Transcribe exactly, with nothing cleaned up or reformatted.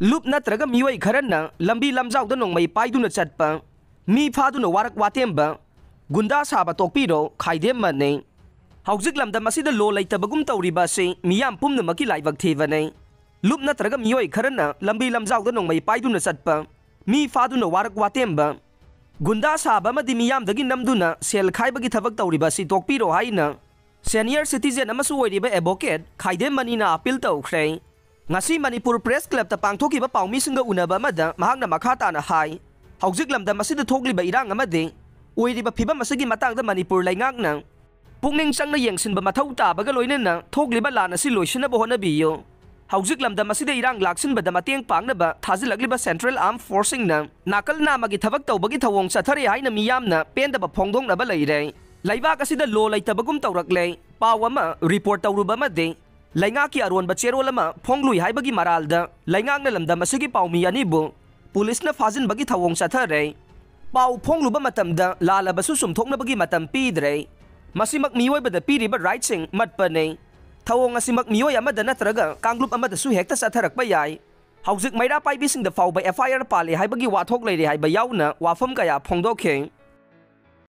ꯂꯨꯞ ꯅꯠꯇ꯭ꯔꯒ ꯃꯤꯑꯣꯏ ꯈꯔꯅ ꯂꯝꯕꯤ ꯂꯝꯖꯥꯎꯗ ꯅꯣꯡꯃꯩ ꯄꯥꯏꯗꯨꯅ ꯆꯠꯄ, ꯃꯤ ꯐꯥꯗꯨꯅ ꯋꯥꯔꯛ ꯋꯥꯇꯦꯝꯕ, ꯒꯨꯟꯗꯥ ꯁꯥꯕ ꯇꯣꯛꯄꯤꯔꯣ, ꯈꯥꯏꯗꯦꯝꯃꯅꯤ꯫ ꯍꯧꯖꯤꯛ ꯂꯝꯗꯝ ꯑꯁꯤꯗ ꯂꯣ ꯂꯩꯇꯕꯒꯨꯝ ꯇꯧꯔꯤꯕ ꯑꯁꯤ ꯃꯤꯌꯥꯝ ꯄꯨꯝꯅꯃꯛꯀꯤ ꯂꯥꯏꯕꯛ ꯊꯤꯕꯅꯤ꯫ ꯂꯨꯞ ꯅꯠꯇ꯭ꯔꯒ ꯃꯤꯑꯣꯏ ꯈꯔꯅ ꯂꯝꯕꯤ ꯂꯝꯖꯥꯎꯗ ꯅꯣꯡꯃꯩ ꯄꯥꯏꯗꯨꯅ ꯆꯠꯄ, ꯃꯤ ꯐꯥꯗꯨꯅ ꯋꯥꯔꯛ ꯋꯥꯇꯦꯝꯕ, ꯒꯨꯟꯗꯥ ꯁꯥꯕ ꯑꯃꯗꯤ ꯃꯤꯌꯥꯝꯗꯒꯤ ꯅꯝꯗꯨꯅ ꯁꯦꯜ ꯈꯥꯏꯕꯒꯤ ꯊꯕꯛ ꯇꯧꯔꯤꯕ ꯑꯁꯤ ꯇꯣꯛꯄꯤꯔꯣ ꯍꯥꯏꯅ senior citizen ꯑꯃꯁꯨ ꯑꯣꯏꯔꯤꯕ advocate ꯈꯥꯏꯗꯦꯝꯃꯅꯤꯅ appeal ꯇꯧꯈ꯭ꯔꯦ꯫ ꯉꯁꯤ ꯃꯅꯤꯄꯨꯔ Press Clubꯇ ꯄꯥꯡꯊꯣꯛꯈꯤꯕ ꯄꯥꯎꯃꯤꯁꯤꯡꯒ ꯎꯅꯕ ꯑꯃꯗ ꯃꯍꯥꯛꯅ ꯃꯈꯥ ꯇꯥꯅ ꯍꯥꯏ, ꯍꯧꯖꯤꯛ ꯂꯝꯗꯝ ꯑꯁꯤꯗ ꯊꯣꯛꯂꯤꯕ ꯏꯔꯥꯡ ꯑꯃꯗꯤ ꯑꯣꯏꯔꯤꯕ ꯐꯤꯕꯝ ꯑꯁꯤꯒꯤ ꯃꯇꯥꯡꯗ ꯃꯅꯤꯄꯨꯔ ꯂꯩꯉꯥꯛꯅ ꯄꯨꯛꯅꯤꯡ ꯆꯪꯅ ꯌꯦꯡꯁꯤꯟꯕ ꯃꯊꯧ ꯇꯥꯕꯒ ꯂꯣꯏꯅꯅ ꯊꯣꯛꯂꯤꯕ ꯂꯥꯟ ꯑꯁꯤ ꯂꯣꯏꯁꯤꯟꯅꯕ ꯍꯣꯠꯅꯕꯤꯌꯨ꯫ ꯍꯧꯖꯤꯛ ꯂꯝꯗꯝ ꯑꯁꯤꯗ ꯏꯔꯥꯡ ꯂꯥꯛꯁꯤꯟꯕꯗ ꯃꯇꯦꯡ ꯄꯥꯡꯅꯕ ꯊꯥꯖꯤꯜꯂꯛꯂꯤꯕ central armed forceꯁꯤꯡꯅ ꯅꯥꯀꯜ ꯅꯥꯝꯃꯒꯤ ꯊꯕꯛ ꯇꯧꯕꯒꯤ ꯊꯧꯑꯣꯡ ꯆꯠꯊꯔꯤ ꯍꯥꯏꯅ ꯃꯤꯌꯥꯝꯅ ꯄꯦꯟꯗꯕ ꯐꯣꯡꯗꯣꯛꯅꯕ ꯂꯩꯔꯦ꯫ ꯂꯩꯕꯥꯛ ꯑꯁꯤꯗ ꯂꯣ ꯂꯩꯇꯕꯒꯨꯝ ꯇꯧꯔꯛꯂꯦ꯫ ꯄꯥꯎ ꯑꯃ report ꯇꯧꯔꯨꯕ ꯑꯃꯗꯤ ꯂꯩꯉꯥꯛꯀꯤ ꯑꯔꯣꯟꯕ ꯆꯦꯔꯣꯜ ꯑꯃ ꯐꯣꯡꯂꯨꯏ ꯍꯥꯏꯕꯒꯤ ꯃꯔꯥꯜꯗ ꯂꯩꯉꯥꯛꯅ ꯂꯝꯗꯝ ꯑꯁꯤꯒꯤ ꯄꯥꯎꯃꯤ ꯑꯅꯤꯕꯨ ꯄꯨꯂꯤꯁꯅ ꯐꯥꯖꯤꯟꯕꯒꯤ ꯊꯧꯑꯣꯡ ꯆꯠꯊꯔꯦ꯫ ꯄꯥꯎ ꯐꯣꯡꯂꯨꯕ ꯃꯇꯝꯗ ꯂꯥꯜꯂꯕꯁꯨ ꯆꯨꯝꯊꯣꯛꯅꯕꯒꯤ ꯃꯇꯝ ꯄꯤꯗ꯭ꯔꯦ꯫ ꯃꯁꯤꯃꯛ ꯃꯤꯑꯣꯏꯕꯗ ꯄꯤꯔꯤꯕ rightꯁꯤꯡ ꯃꯠꯄꯅꯤ꯫ ꯊꯧꯑꯣꯡ ꯑꯁꯤꯃꯛ ꯃꯤꯑꯣꯏ ꯑꯃꯗ ꯅꯠꯇ꯭ꯔꯒ ꯀꯥꯡꯂꯨꯞ ꯑꯃꯗꯁꯨ ꯍꯦꯛꯇ ꯆꯠꯊꯔꯛꯄ ꯌꯥꯏ꯫ ꯍꯧꯖꯤꯛ ꯃꯩꯔꯥ ꯄꯥꯏꯕꯤꯁꯤꯡꯗ ꯐꯥꯎꯕ FIR ꯄꯥꯜꯂꯦ ꯍꯥꯏꯕꯒꯤ ꯋꯥꯊꯣꯛ ꯂꯩꯔꯦ ꯍꯥꯏꯕ ꯌꯥꯎꯅ ꯋꯥꯐꯝ ꯀꯌꯥ ꯐꯣꯡꯗꯣꯛꯈꯤ꯫